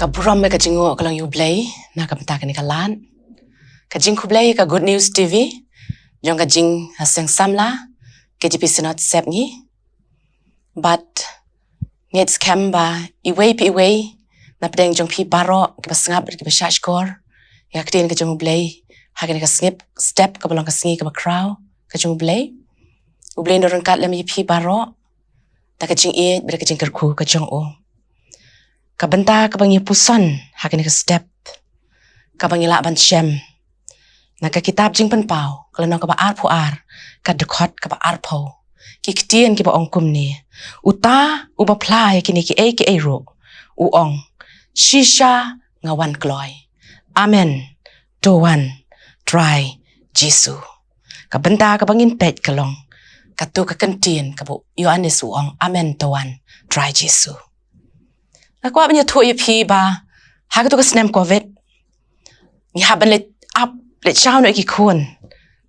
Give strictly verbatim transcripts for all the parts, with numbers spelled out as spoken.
Ka burom bad ka jingnguh ka long ïa U Blei na ka bynta kane ka lad. Ka jingkhublei ka Good News T V jong ka Jingïaseng Samla K J P Synod Sepngi. Bad ngeit skhem ba iwei pa iwei na pdeng jong phi baroh kiba sngap, kiba shahshkor ïa ka ktien ka jong U Blei ha kane ka sngi, step kaba long ka sngi kaba khraw ka jong U Blei. U Blei un don ryngkat lem ïa phi baroh da ka jingïeit bad da ka jingkyrkhu ka jong u. Ka bynta kaba ngi puson ha kane ka step, kaba ngi lah ban shem na ka kitab Jingpynpaw, ka lynnong kaba arphew ar, ka dkhot kaba arphew. Ki ktien kiba ong kumne: Uta uba phla ïa kine kiei kiei ruh u ong, shisha nga wan kloi. Amen, to wan Trai Jisu. Ka bynta kaba ngin peit ka long kato ka kyntien kaba u Ïoannis u ong, amen, to wan Trai Jisu. Nga kwah ban ïathuh ïa phi ba ha kato ka snem Covid ngi hap ban leit ap, leit shaw noh ïa ki khun,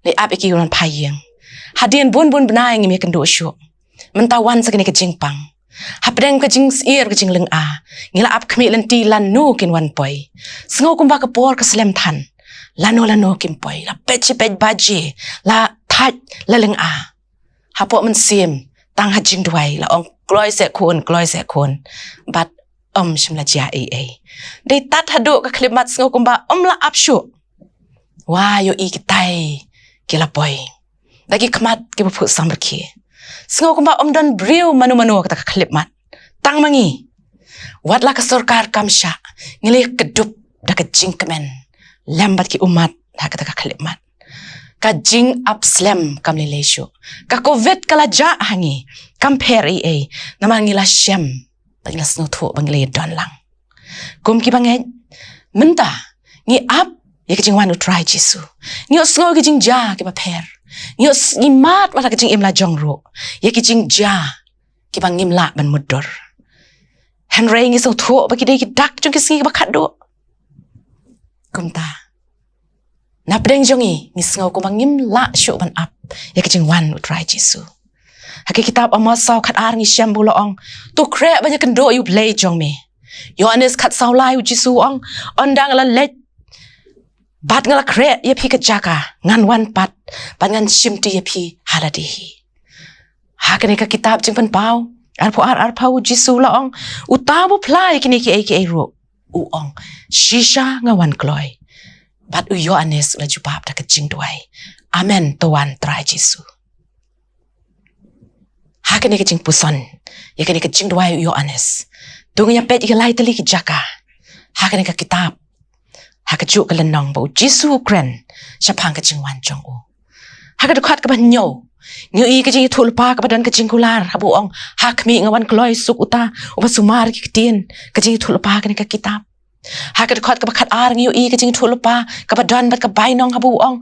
leit ap ïa ki wan phai ïing. Hadien bun bun bnai ngim ïakynduh shuh. Mynta wan sa kane ka jingpang, hapdeng ka jingsyier ka jinglynga, ngi la ap khmih lynti lano kin wan poi. Sngew kumba ka por ka slem than, lano lano kim poi. La peit shi peit baje, la thait, la lynga. Hapoh mynsiem tang ha jingduwai la ong, kloi seh khun, kloi seh khun. Bad ym shym la jia ei ei. Dei tad haduh ka khyllipmat sngew kumba ym la ap shuh. Wa ïohi kitai ki la poi da ki khmat kiba phuh samrkhie. Sngew kumba ym don briew mano mano ha kata ka khyllipmat, tang ma ngi. Wat la ka sorkar kam shah, ngi la ïakdup da ka jingkmen lem bad ki ummat ha kata ka khyllipmat. Ka jingap slem kam lei lei shuh. Ka Covid ka la jah ha ngi, kam pher ei ei, namar ngi la shem bad ngi la sngewthuh ba ngi la ïadon lang. Kum kiba ngeit, mynta ngi ap ïa ka jingwan U Trai Jisu. Ngi ïohsngew ki jingjia kiba pher. Ngi ïoh s-, ngi mad wat ha ka jingim la jong ruh ïa ki jingjia kiba ngim lah ban mutdur. Hynrei ngi sngewthuh ba ki dei ki dak jong ki sngi kiba khatduh. Kumta, na pdeng jong ngi, ngi sngew kumba ngim lah shuh ban ap ïa ka jingwan U Trai Jisu. Ha ka kitab Amos saw khatar ngi shem ba u la ong, to khreh ban ïakynduh ïa U Blei jong me. Ïoannis khatsaw lai, U Jisu u ong, ynda nga la leit bad nga la khreh ïa phi ka jaka, ngan wan pat bad ngan shimti ïa phi ha lade hi. Ha kane ka kitab Jingpynpaw arphew ar arphew, U Jisu u la ong, uta uba phla ïa kine kiei kiei ruh u ong, shisha nga wan kloi. Bad u Ïoannis u la jubab da ka jingduwai, amen, to wan Trai Jisu. Ha kane ka jingpuson ïa kane ka jingduwai u Ïoannis, to ngin ïa peit ïa ki lai tylli ki jaka ha kane ka kitab, ha kajuh ka lynnong ba U Jisu u kren shaphang ka jingwan jong u. Ha ka dkhot kaba hynñiew ngi ïohi ka jingïathuhlypa kaba don ka jingkular haba u ong, ha khmih nga wan kloi, suk uta uba sumar ïa ki ktien. Ka jingïathuhlypa kane ka kitab. Ha ka dkhot kaba khatar ngi ïohi ka jingïathuhlypa kaba don bad ka bainong haba u ong,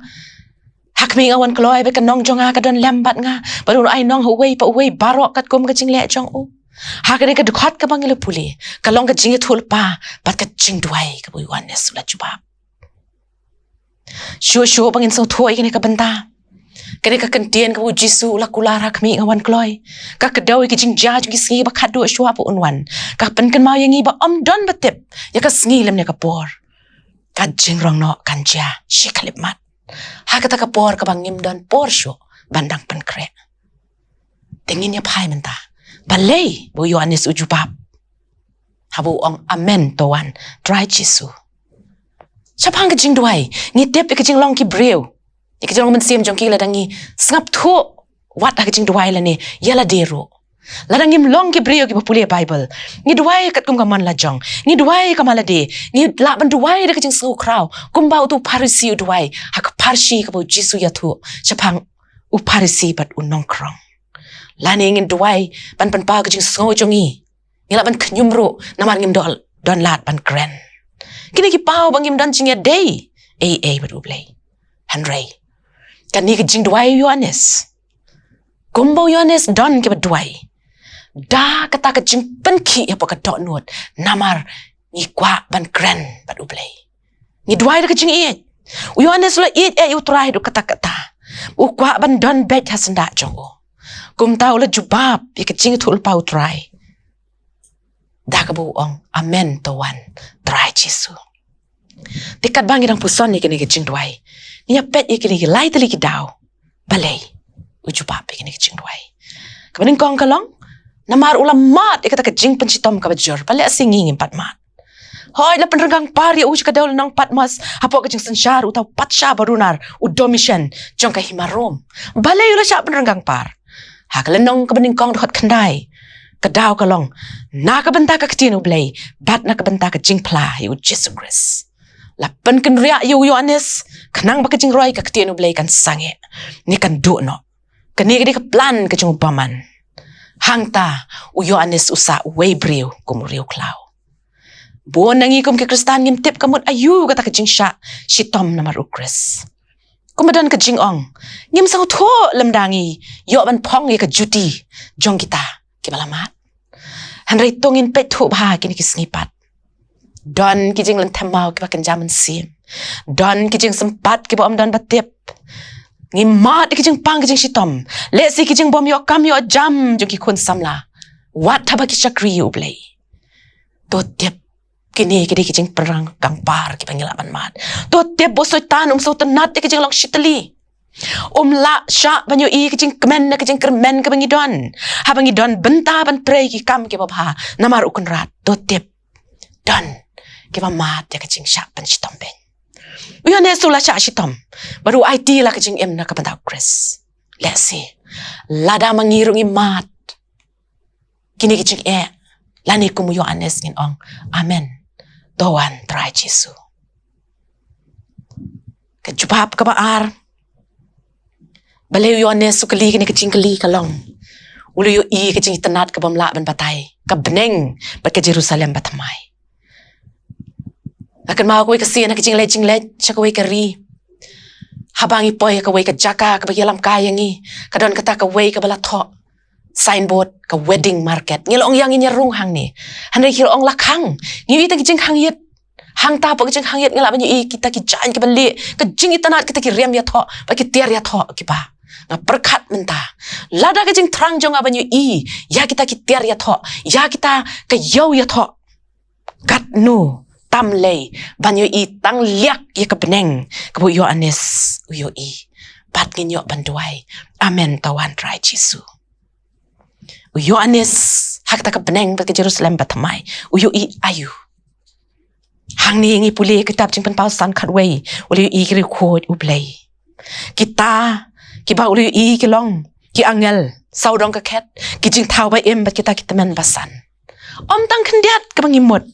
ha khmih nga wan kloi bad ka nong jong nga ka don lem bad nga, bad un ai nong ha uwei pa uwei baroh katkum ka jingleh jong u. Ha kane ka dkhot kaba ngi la pule ka long ka jingïathuhlypa bad ka jingduwai kaba u Ïoannis u la jubab. Shuh shuh ba ngin sngewthuh ïa kane ka bynta, kane ka kyntien kaba U Jisu u la kular, ha khmih nga wan kloi, ka kdew ïa ki jingjia jong ki sngi ba khatduh shuwa ba un wan. Ka pynkynmaw ïa ngi ba ym don ba tip ïa ka sngi lymne ka por. Ka jingrong noh kan jia shi khyllipmat ha kata ka por kaba ngim don por shuh ban dang pynkhreh. Te ngin ïa phai mynta balei ba u Ïoannis u jubab haba u ong, amen, to wan Trai Jisu. Shaphang ka jingduwai, ngi tip ïa ka jinglong ki briew, ïa ka jinglong mynsiem jong ki lada ngi sngap thuh wat ha ka jingduwai lane ïa lade ruh. Lada ngim long ki briew kiba pule Baibl, ngi duwai katkum ka mon la jong, ngi duwai ka ma lade, ngi lah ban duwai da ka jingsngewkhraw kumba utu u Pharisi u duwai ha ka pharshi kaba U Jisu u ïathuh shaphang u Pharisi bad u nongkhrong. Lane ngin duwai ban pynpaw ka jingsngew jong ngi, ngi lah ban khñium ruh namar ngim don, don lad ban kren. Kine ki paw ba ngim don jingïadei ei ei bad U Blei. Hynrei kane ka jingduwai u Ïoannis, kumba u Ïoannis don kiba duwai da kata ka jingpynkhih hapoh ka dohnud, namar ngi kwah ban kren bad U Blei. Ngi duwai da ka jingïeit. U Ïoannis u la ïeit ïa U Trai haduh katta katta, u kwah ban don beit ha syndah jong u. Kumta u la jubab ïa ka jingïathuhlypa U Trai. Da kaba u ong, "Amen, to wan Trai Jisu." Te katba ngi dang puson ïa kine ki jingduwai, ngi ïa peit ïa kine ki lai tylli ki daw. Balei u jubab ïa kine ki jingduwai? Kaba nyngkong ka long, namar u la mad ïa kata ka jingpynshitom kaba jur, ba lehse ngi ngim pat mad. Hooid, la pynrangkang par ïa u sha ka dewlynnong Patmos, hapoh ka jingsynshar uta u patsha barunar, u Domitian, jong ka hima Rom. Balei u la shah pynrangkang par? Ha ka lynnong kaba nyngkong dkhot khyndai, ka daw ka long, na ka bynta ka ktien U Blei, bad na ka bynta ka jingphla ïa u Jisu Khrist. La pynkynriah ïa u Ïoannis, khnang ba ka jingroi ka ktien U Blei kan sangeh, ne kan duh noh. Kane ka dei ka plan ka jong u bymman. Hangta u Ïoannis u sah uwei briew kum u riewkhlaw. Bun na ngi kum ki Khristan ngim tip ka mut aïu kata ka jingshah shitom namar u Khrist. Kumba don ka jingong, ngim sngewthuh lymda ngi ïoh ban phong ïa ka juti jong kita kiba la mad. Hynrei to ngin peit thuh bha kine ki sngi pat. Don ki jinglynthem maw kiba kynja mynsiem. Don ki jingsympat kiba ym don ba tip. Ngi mad ïa ki jingpang ki jingshitom. Lehse ki jingbym ïoh kam ïoh jam jong ki khun samla. Wat haba ki shakri ïa U Blei. To tip, kine ki dei ki jingpynrangkang par kiba ngi lah ban mad. To tip, ba u Soitan um sngewtynnat ïa ki jinglong shitylli. Um lah shah ban ïohi ki jingkmen na ki jingkyrmen kiba ngi don, haba ngi don bynta ban trei ki kam kiba bha namar u Kynrad. To tip, don kiba mad ïa ka jingshah pynshitom beiñ. U Ïoannis u la shah shitom bad u aiti la ka jingim na ka bynta u Khrist. Lehse lada ma ngi ruh ngi mad kine ki jingeh, lane kum u Ïoannis ngin ong, "Amen, to wan Trai Jisu." Ka jubab kaba ar, balei u Ïoannis u kylli kine ki jingkylli ka long, u la ïohi ka jingitynnad kabym lah ban batai, ka bneng bad ka Jerusalem bathymmai. Nga kynmaw kawei ka sien ha ka jingleit jingleit sha kawei ka ri. Haba ngi poi ha kawei ka jaka kaba ïalam kai ïa ngi, ka don kata kawei kaba la thoh signboard, ka wedding market. Ngi la ong ïa ngin ïa rung hangne. Hynrei ki la ong la khang. Ngi ïohi tang ki jingkhang ïit. Hangta hapoh ki jingkhang ïit ngi lah ban ïohi kita ki jaiñ kiba lieh, ka jingitynnad, kita ki riam ïathoh bad ki tiar ïathoh kiba. Nga pyrkhat mynta, lada ka jingthrang jong nga ban ïohi ïa kita ki tiar ïathoh, ïa kita ka ïew ïathoh, katno tam lei ban ïohi tang liak ïa ka bneng kaba u Ïoannis u ïohi. Bad ngin ïoh ban duwai, "Amen, to wan Trai Jisu." U Ïoannis ha kata ka bneng bad ka Jerusalem bathymmai u ïohi aïu? Hangne ngi pule kitab Jingpynpaw san khatwei, u la ïohi ki riewkhuid U Blei. Kita kiba u la ïohi ki long ki angel, sawdong ka khet, ki jingthaw ba im bad kita ki tymmen basan. Ym tang khyndiat kaba ngi mut.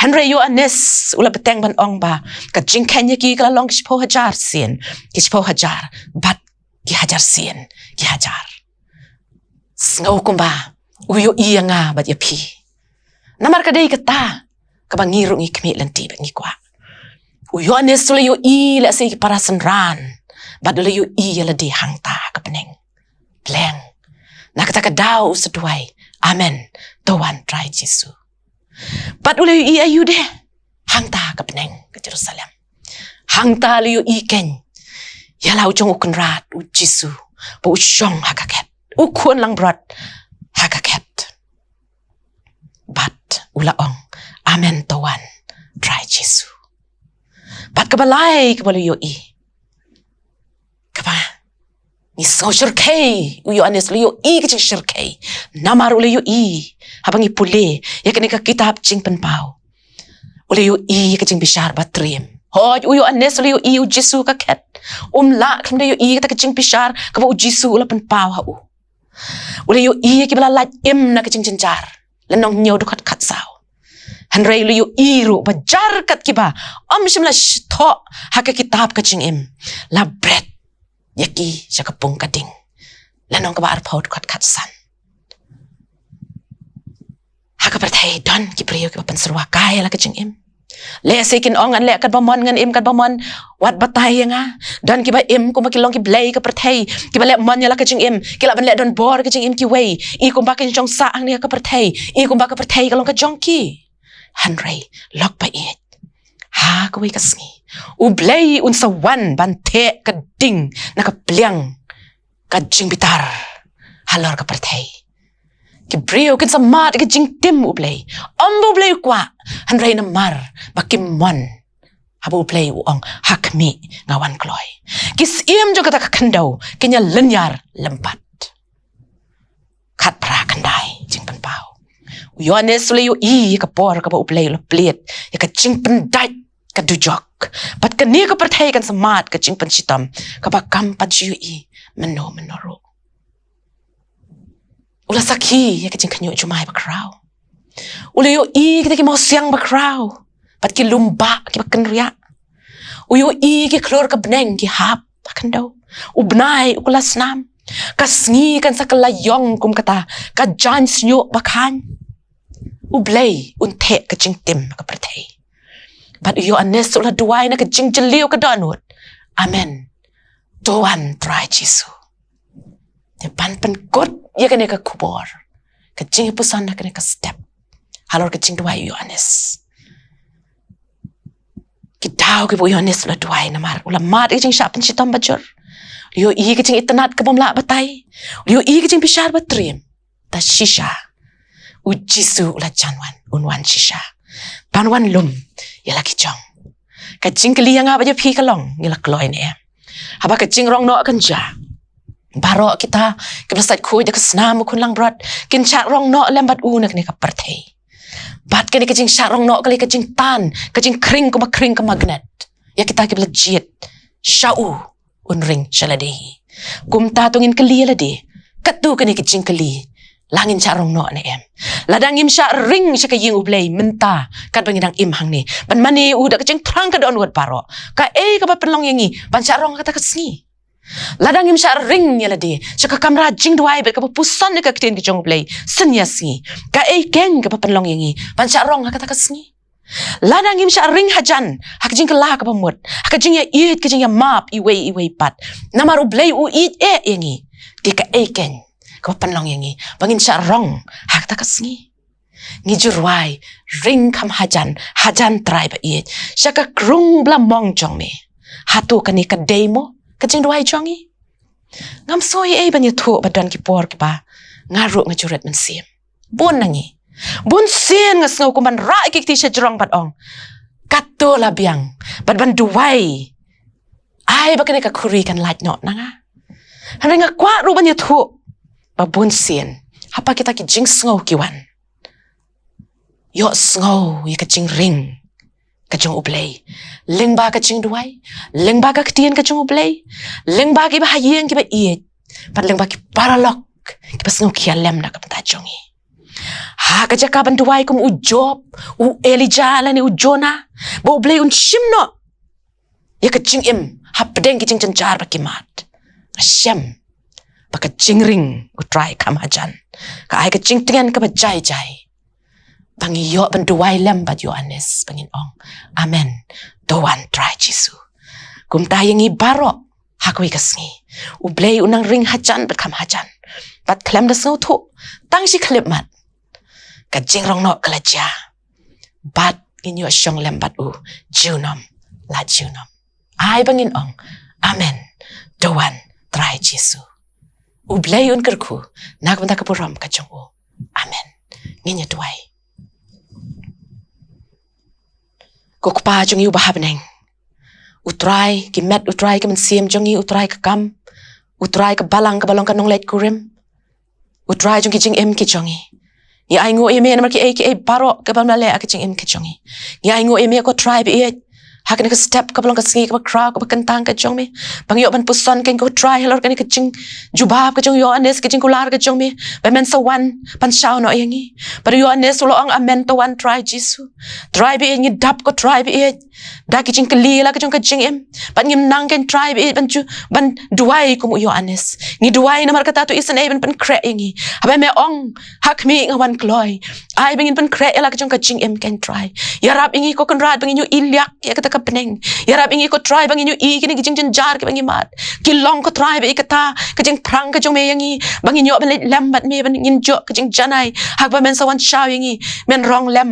Hynrei u Ïoannis u la bteng ban ong ba ka jingkheiñ ïa ki ka la long ki shiphew hajar sien ki shiphew hajar, bad ki hajar sien ki hajar. Sngew kumba u ïohi ïa nga bad ïa phi. Namar ka dei kata kaba ngi ruh ngi khmih lynti bad ngi kwah. U Ïoannis u la ïohi lehse ki para synran, bad u la ïohi ïa lade hangta ha ka bneng. Pleng. Na kata ka daw u sa duwai, "Amen, to wan Trai Jisu." Bad u la ïohi aïu de? Hangta ha ka bneng ka Jerusalem. Hangta u la ïohi keiñ ïa la u jong u Kynrad u Jisu, ba u shong ha ka khet, u khun langbrot ha ka khet. Bad u la ong, "Amen, to wan Trai Jisu." Bad kaba lai kaba u la ïohi, kaba ngi sngew shyrkhei, u Ïoannis u la ïohi ka jingshyrkhei. Namar u la ïohi, haba ngi pule ïa kane ka kitab Jingpynpaw, u la ïohi ka jingbishar ba triem. Hooid, u Ïoannis u la ïohi u Jisu ha ka khet. Um lah khlem da ïohi kata ka jingbishar kaba u Jisu u la pynpaw ha u. U la ïohi ïa kiba la lait im na ka jingjynjar, lynnong hynñiew dkhot khatsaw. Hynrei u la ïohi ruh ba jar kat kiba ym shym la thoh ha ka kitab ka jingim, la bret ïa ki sha ka pung ka ding, lynnong kaba arphew dkhot khatsan. Ha ka pyrthei don ki briew kiba pynsyrwa kai ïa la ka jingim. Lehse kin ong, "Ngan leh katba mon, ngan im katba mon, wat batai ïa nga." Don kiba im kumba ki long ki blei ka pyrthei, kiba leh mon ïa la ka jingim, ki lah ban leh donbor ka jingim kiwei. I kumba kin shong sah hangne ha ka pyrthei, i kumba ka pyrthei ka long ka jong ki. Hynrei lok ba ïeit, ha kawei ka sngi U Blei un sa wan ban theh ka ding na ka pliang ka jingbitar halor ka pyrthei. Ki briew kin sa mad ïa ka jingtim U Blei. Ym ba U Blei u kwah, hynrei namar ba kim mon haba U Blei u ong, ha khmih nga wan kloi. Ki syiem jong kata ka khyndew kin ïa lynñiar lympat. Khatphra khyndai, jingpynpaw. U Ïoannis u la ïohi ïa ka por kaba U Blei u la plied ïa ka jingpyndait ka dujok. Bad kane ka pyrthei kan sa mad ka jingpynshitom kaba kam pat ju ïohi mynno mynno ruh. U la sakhi ïa ka jingkhynñiuh jumai bakhraw. U la ïohi kita ki mawsiang bakhraw bad ki lum bah kiba kynriah. U ïohi ki khlur ka bneng ki hap ha khyndew. U bnai u kylla snam. Ka sngi kan sa kylla ïong kum kata ka jaiñ shñiuh ba khaiñ. U Blei un theh ka jingtim ha ka pyrthei. Bad u Ïoannis u la duwai na ka jingjylliew ka dohnud, Amen, to wan Trai Jisu. Te ban pynkut ïa kane ka khubor, ka jingïapuson ha kane ka step, halor ka jingduwai u Ïoannis. Ki daw kiba u Ïoannis u la duwai namar u la mad ïa ka jingshah pynshitom ba jur. U la ïohi ka jingitynnad ka bym lah batai. U la ïohi ka jingbishar ba triem. Ta shisha, u Jisu u la jan wan, un wan shisha ban wan lum ïa la ki jong. Ka jingkylli ïa nga bad ïa phi ka long, ngi la kloi ne em? Haba ka jingrong noh kan jia, baroh kita kiba la sait khuid da ka snam u khun langbrot kin shah rong noh lem bad u na kane ka pyrthei. Bad kane ka jingshah rong noh ka lei ka jingtan, ka jingkhring kumba khring ka magnet ïa kita kiba la jied sha u, un ring sha lade hi. Kumta to ngin kylli ïa lade, katto katne ka jingkylli, la ngin shah rong noh ne em? Lada ngim shah ring sha ka ïing U Blei mynta katba ngi dang im hangne ban mane u da ka jingthrang ka dohnud baroh, kaei kaba pynlong ïa ngi ban shah rong ha kata ka sngi? Lada ngim shah ring ïa lade sha ka kamra jingduwai bad kaba puson ïa ka ktien ka jong U Blei sien ïa sngi, kaei keiñ kaba pynlong ïa ngi ban shah rong ha kata ka sngi? Lada ngim shah ring hajan ha ka jingkylla kaba mut, ha ka jingïaieit, ka jingïamap iwei iwei pat, namar U Blei u ïeit eh ïa ngi, te kaei keiñ kaba pynlong ïa ngi ba ngin shah rong ha kata ka sngi? Ngi ju rwai, ring kham hajan, hajan Trai ba ïeit, sha ka krung ba la mong jong me. Hato kane ka dei mo ka jingduwai jong ngi? Ngam sngew ei ei ban ïathuh ba don ki por kiba nga ruh nga ju rit mynsiem. Bun na ngi, bun sien nga sngew kum ban rah ïa ki kti sha jrong bad ong, kato la biang, bad ban duwai, ai ba kane ka khuri kan lait noh na nga. Hynrei nga kwah ruh ban ïathuh ba bun sien haba kita ki jingsngew ki wan, ïohsngew ïa ka jingring ka jong U Blei lyngba ka jingduwai, lyngba ka ktien ka jong U Blei, lyngba kiba ha ïing kiba ïeit, bad lyngba ki paralok kiba sngew khia lem na ka bynta jong ngi. Ha ka jaka ban duwai kum u Job, u Elijah lane u Jonah, ba U Blei un shim noh ïa ka jingim hapdeng ki jingjynjar ba ki mad. Nga shem ba ka jingring U Trai kham hajan ka ai ka jingtngen kaba jai jai ba ngi ïoh ban duwai lem bad u Ïoannis ba ngin ong, Amen, to wan Trai Jisu. Kumta ïa ngi baroh ha kawei ka sngi, U Blei u nang ring hajan bad kham hajan. Bad khlem da sngewthuh, tang shi khyllipmat, ka jingrong noh ka la jia, bad ngin ïoh shong lem bad u junom la junom. Ai ba ngin ong, Amen, to wan Trai Jisu. U Blei un kyrkhu na ka bynta ka burom ka jong u. Amen. Ngin ïa duwai. Ko Kpa jong ngi uba ha bneng, U Trai ki met, U Trai ka mynsiem jong ngi, U Trai ka kam, U Trai ka balang kaba long ka nongleit kurim, U Trai jong ki jingim ki jong ngi. Ngi ainguh ïa me namar kiei kiei baroh kaba me la leh ha ka jingim ka jong ngi. Ngi ainguh ïa me ko Trai ba ïeit ha kane ka step kaba long ka sngi kaba khraw kaba kyntang ka jong me, ba ngi ïoh ban puson kein ko Trai halor kane ka jingjubab ka jong u Ïoannis, ka jingkular ka jong me ba men sa wan ban shaw noh ïa ngi. Bad u Ïoannis u la ong, Amen, to wan Trai Jisu. Trai ba ïeit, ngi dap ko Trai ba ïeit da ki jingkylli la ka jong ka jingim, bad ngim nang kein Trai ba ïeit ban ju, ban duwai kum u Ïoannis. Ngi duwai namar kata to isynei ban pynkhreh ïa ngi. Haba me ong, ha khmih nga wan kloi, ai ba ngin pynkhreh ïa la ka jong ka jingim kein Trai. Ïarap ïa ngi ko Kynrad ba ngin ïohi liak ïa kata ka bneng. Ïarap ïa ngi ko Trai ba ngin ïohi kine ki jingjynjar kiba ngi mad. Ki long ko Trai ba i kata ka jingpyrshang ka jong me ïa ngi ba ngin ïoh ban leit lem bad me, ba ngin ïoh ka jingjanai ha kaba men sa wan shaw ïa ngi, men rong lem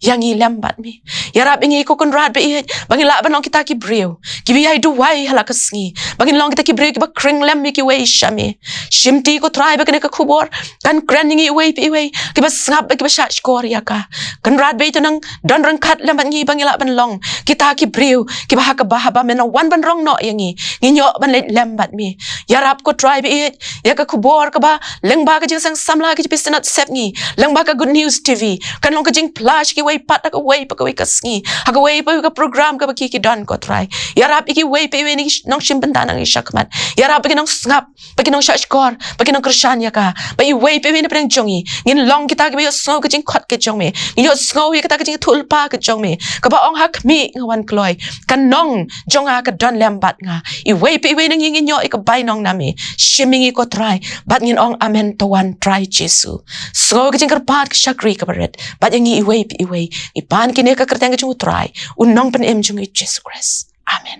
ïa ngi lem bad me. Ïarap ïa ngi ko Kynrad ba ïeit ba ngin lah ban long kita ki briew kiba ïai duwai ha la ka sngi, ba ngin long kita ki briew kiba khring lem ïa kiwei sha me. Shimti ko Trai ba kane ka khubor kan kren ïa ngi iwei pa iwei kiba sngap bad kiba shahshkor ïa ka. Kynrad ba ïeit, to nang don ryngkat lem bad ngi ba ngin lah ban long kita ki briew kiba ha kaba haba men wan ban rong noh ïa ngi, ngin ïoh ban leit lem bad me. Ïarap ko Trai ba ïeit ïa ka khubor kaba lyngba ka jingseng samla ka jingpynsngew sep ngi, lyngba ka Good News T V, kan long ka jingpyrshang kiwei pat ha kawei pa kawei ka sngi, ha kawei pa kawei ka program kaba ki ki don ko Trai. Ïarap ïa kiwei pa iwei na ki nongshim bynta na ngi shakhmat. Ïarap ïa ki nongsngap, ba ki nongshahshkor, ba ki nongkyrshan ïa ka, ba iwei pa iwei na pdeng jong ngi ngin long kita kiba ïohsngew ka jingkhot ka jong me, ngin ïohsngew ïa kata ka jingïathuhlypa ka jong me kaba ong, ha khmih nga wan kloi, ka nong jong nga ka don lem bad nga. Iwei pa iwei na ngi ngin ïoh ïa ka bainong na me. Shim ïa ngi ko Trai bad ngin ong, amen, to wan Trai Jisu. Sngew ka jingkyrpad ka shakri kaba rit bad ïa ngi iwei pa iwei. Ngi pan kine ha ka kyrteng ka jong u Trai, u Nongpynim jong ngi Jisu Khrist. Amen.